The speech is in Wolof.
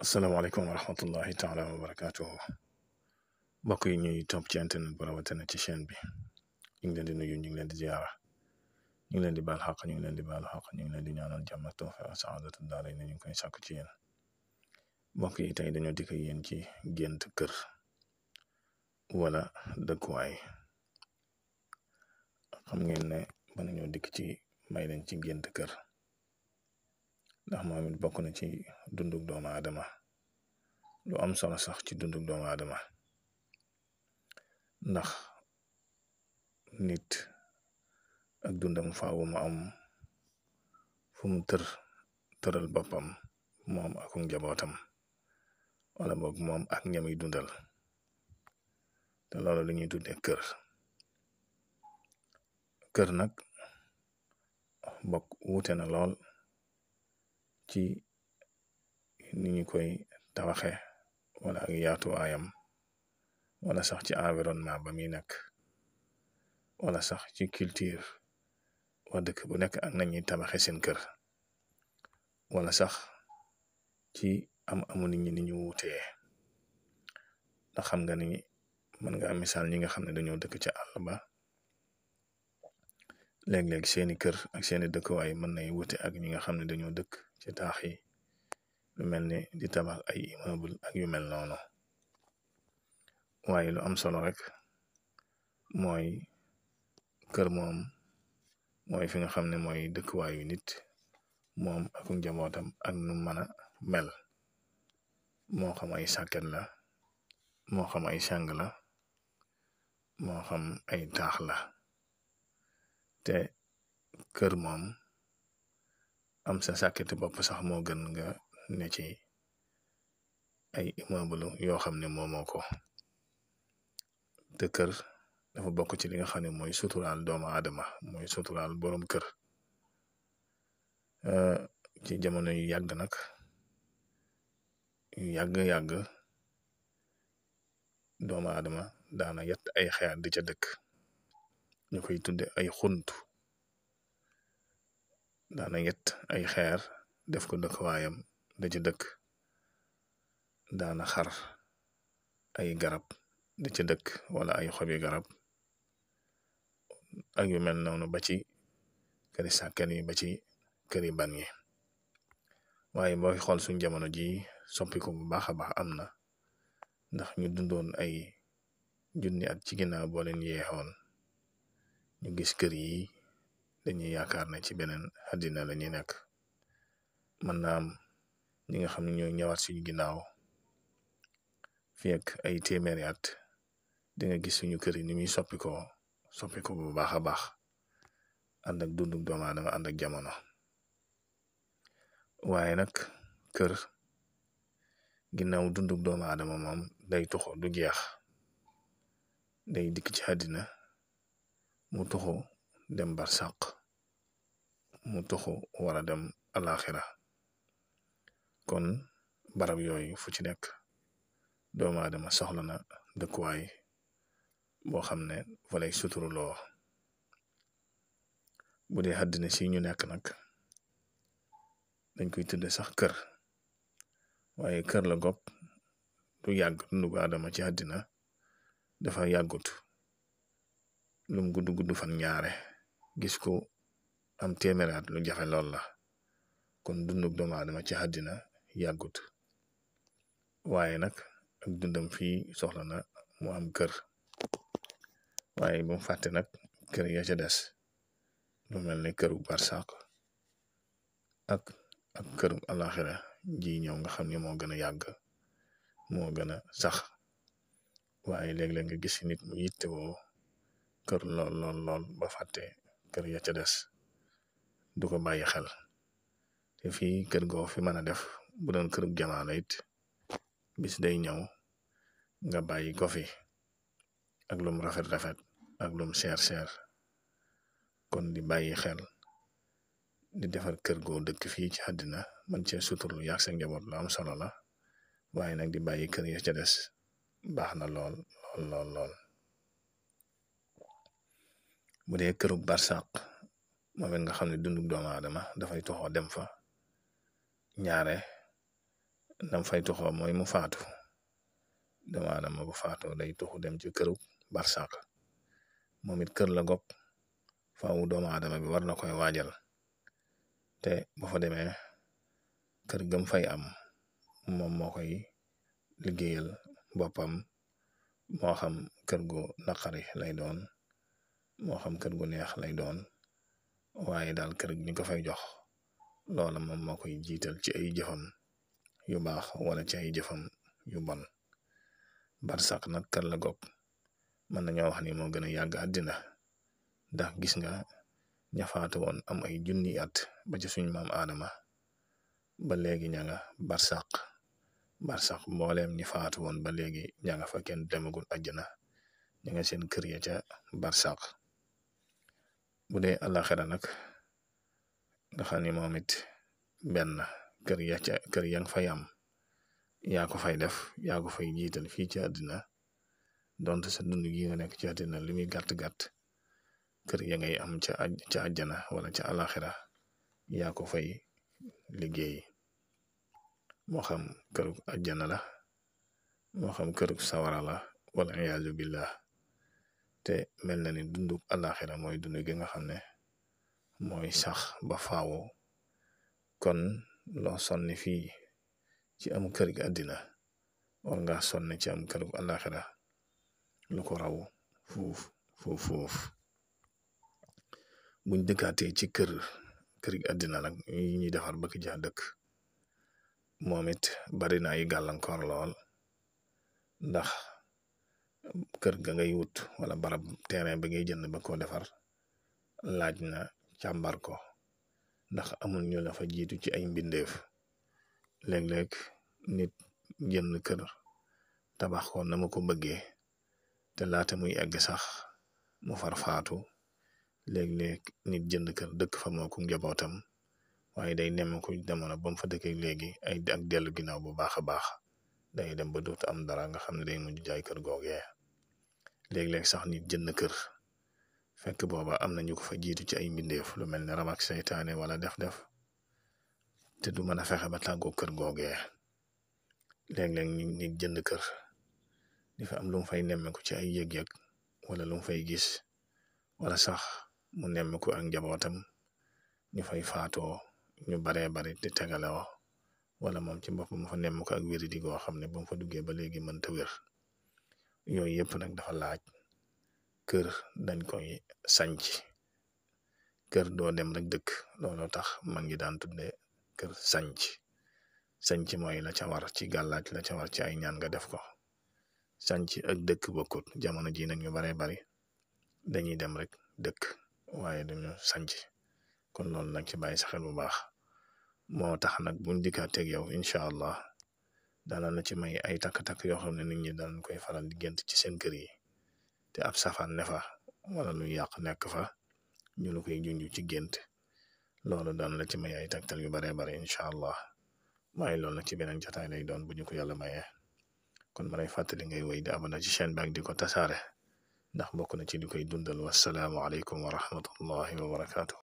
asalaamaaleykum wa rahmatullahi taala wa barakaatuhu mbokk yi ñuy topp ci internet bu rawatina ci chaîne bi ñu ngi leen di nuyu ñu ngi leen di ziyaara ñu ngi leen di baal xaq ñu ngi leen di baalu xaq ñu ngi leen di ñaanal jàmm ak tawfiq ak saadatu daara ñu ngi koy sàkku ci yéen mbokk yi tey dañoo dikk yéen ci gént kër wala dëkkuwaay. xam ngeen ne mën nañoo dikk ci may leen ci gént kër ndax moom it bokk na ci dundug doomu aadama lu am solo sax ci dundug doomu aadama ndax nit ak dundam faawu mu am fu mu tëral boppam moom ak njabootam wala boog moom ak ñamuy dundal te loolu la ñuy tuddee kër nag bokk wuute na lool ci ni ñu koy tabaxe wala ak yaatuwaayam wala sax ci environnement ba muy nekk wala sax ci culture wa dëkk bu nekk ak nañuy tabaxe seen kër wala sax ci amu nit ñi ni ñu wuutee ndax xam nga ni mën nga am misaal ñi nga xam ne dañoo dëkk ca àll ba léeg-léeg seeni kër ak seeni dëkkuwaay mën nay wute ak ñi nga xam ne dañoo dëkk ci taax yi lu mel ni di tabax ay immeuble ak yu mel noonu waaye lu am solo rek mooy kër moom mooy fi nga xam ne mooy dëkkuwaayu nit moom ak njabootam ak nu mën a mel moo xam ay sàkket la moo xam ay sàng la moo xam ay taax la te kër moom am sa sàkketi bopp sax moo gën nga ne ci ay immeuble yoo xam ne moomoo ko te kër dafa bokk ci li nga xam ne mooy suturaal doomu aadama mooy suturaal boroom kër ci jamono yu yàgg nag yu yàgg doomu aadama daana yett ay xeer di ca dëkk ñu koy tudde ay xunt daana yett ay xeer def ko dëkkuwaayam da ca dëkk daana xar ay garab da ca dëkk wala ay xobi garab ak yu mel noonu ba ci këri sàkkan yi ba ci këri ban yi waaye booy xool suñ jamono ji soppiku bu baax a baax am na ndax ñu dundoon ay junni at ci ginnaaw boo leen yeexoon ñu gis kër yi dañuy yaakaar ne ci beneen àddina la ñuy nekk mën naa am ñi nga xam ne ñooy ñëwaat suñu ginnaaw fii ak ay téeméeri at di nga gis suñu kër yi ni muy soppiku bu baax a baax ànd ak dundug doomu aadama ànd ak jamono waaye nag kër ginnaaw dundug doomu aadama moom day tuxu du jeex day dikk ci àddina mu tuxu dem barsàq mu tuxu war a dem alaxira kon barab yooyu fu ci nekk doomu aadama soxla na dëkkuwaay boo xam ne fa lay suturuloo bu dee àddina si ñu nekk nag dañ koy tudde sax kër waaye kër la gopp du yàgg dundu aadama ci àddina dafa yàggut lum gudd fan ñaare gis ko am téeméeraat lu jafe lool la kon dundug doomu aadama ci àddina yàggut waaye nag ak dundam fii soxla na mu am kër waaye bu mu fàtte nag kër ya ca des lu mel ne këru barsàq ak këru alaxira ji ñëw nga xam ne moo gën a yàgg moo gën a sax waaye léeg-léeg nga gis nit mu yittewoo kër lool ba fàtte kër ya ca des du ko bàyyi xel te fii kër goo fi mën a def bu doon kërug jamaano it bis day ñëw nga bàyyi ko fi ak lum rafet ak lum seer kon di bàyyi xel di defar kër goo dëkk fii ci àddina man cee suturlu yàgg sa njaboot lu am solo la waaye nag di bàyyi kër ya ca des baax na lool bu dee kërug barsàq moom it nga xam ne dundug doomu aadama dafay toxoo dem fa ñaare nam fay tuxoo mooy mu faatu doomu aadama bu faatoo day tuxu dem ci këru barsàq moom it kër la gopp faawu doomu aadama bi war na koy waajal te bu fa demee kër gëm fay am moom moo koy liggéeyal boppam moo xam kër gu naqari lay doon moo xam kër gu neex lay doon waaye daal kër ñu ko fay jox loola moom moo koy jiital ci ay jëfam yu baax wala ci ay jëfam yu bon barsàq nag kër la gopp mën nañoo wax ni moo gën a yàgg àddina ndax gis nga ñafaatu woon am ay junni at ba ci suñ maam aadama ba léegi ña nga barsàq mbooleem ñi faatu woon ba léegi ña nga fa kenn demagul àjjana ña nga seen kër ya ca barsàq bu dee àllaxira nag nga xam ni moom it benn kër ya nga fay am yaa ko fay def yaa ko fay jiital fii ci àddina donte sa dund gi nga nekk ci àddina li muy gàtt-gàtt kër ya ngay am ca àjjana wala ca àllaxira yaa ko fay liggéey moo xam këru àjjana la moo xam këru sawara la wala iyaazu billah te mel na ni dundu àllaxira mooy dund gi nga xam ne mooy sax ba faawo kon loo sonni fii ci am kër gi àddina war nga sonne ci am këru àllaxira lu ko raw fuuf buñ dëkkaatee ci kër gi àddina nag yi ñuy defar bëgg ja dëkk moom it bari na ay gàllankoor lool ndax kër ga ngay wut wala barab terrain bi ngay jënd ba ko defar laaj na càmbar ko ndax amul ñu la fa jiitu ci ay mbindeef léeg-léeg nit jënd kër tabax ko na ma ko bëggee te laata muy egg sax mu far faatu léeg-léeg nit jënd kër dëkk fa moo ko njabootam waaye day nemmeeku jamono ba mu fa dëkkee léegi ay ak dellu ginnaaw bu baax a baax day dem ba dootu am dara nga xam ne day mujj jaay kër googee léeg-léeg sax nit jënd kër fekk booba am na ñu ko fa jiitu ci ay mbindeef lu mel ne rab ak seytaane wala def-def te du mën a fexe ba tàggoo kër googee léeg-léeg nit jënd kër di fa am lu mu fay nemmeeku ci ay yëg-yëg wala lu mu fay gis wala sax mu nemmeeku ak njabootam ñu fay faatoo ñu baree bari te tegaloo wala moom ci boppam fa nemmeeku ak wéri di goo xam ne ba mu fa duggee ba léegi mënta wér yooyu yëpp nag dafa laaj kër dañ koy sanc kër doo dem rek dëkk looloo tax ma ngi daan tudde kër sanc mooy la ca war ci gàllaaj la ca war ci ay ñaan nga def ko sanc ak dëkk bokkut jamono ji nag ñu baree bari dañuy dem rek dëkk waaye duñu sanc kon loolu nag ci bàyyi sa xel bu baax moo tax nag buñ dikkaateeg yow incha allah dana la ci may ay takk-takk yoo xam ne nit ñi daan koy faral di gént ci seen kër yi te ab safaan ne fa wala lu yàq nekk fa ñu la koy junj ci gént loolu daan la ci may ay taktal yu baree bare incha allah waaye loolu nag ci beneen jotaay lay doon bu ñu ko yàlla mayee kon ma lay fàttali ngay wéy di abonné ci chaîne bi ak di ko tasaare ndax bokk na ci li koy dundal wasalaamu aleykum wa rahmatullahi wa barakaatu.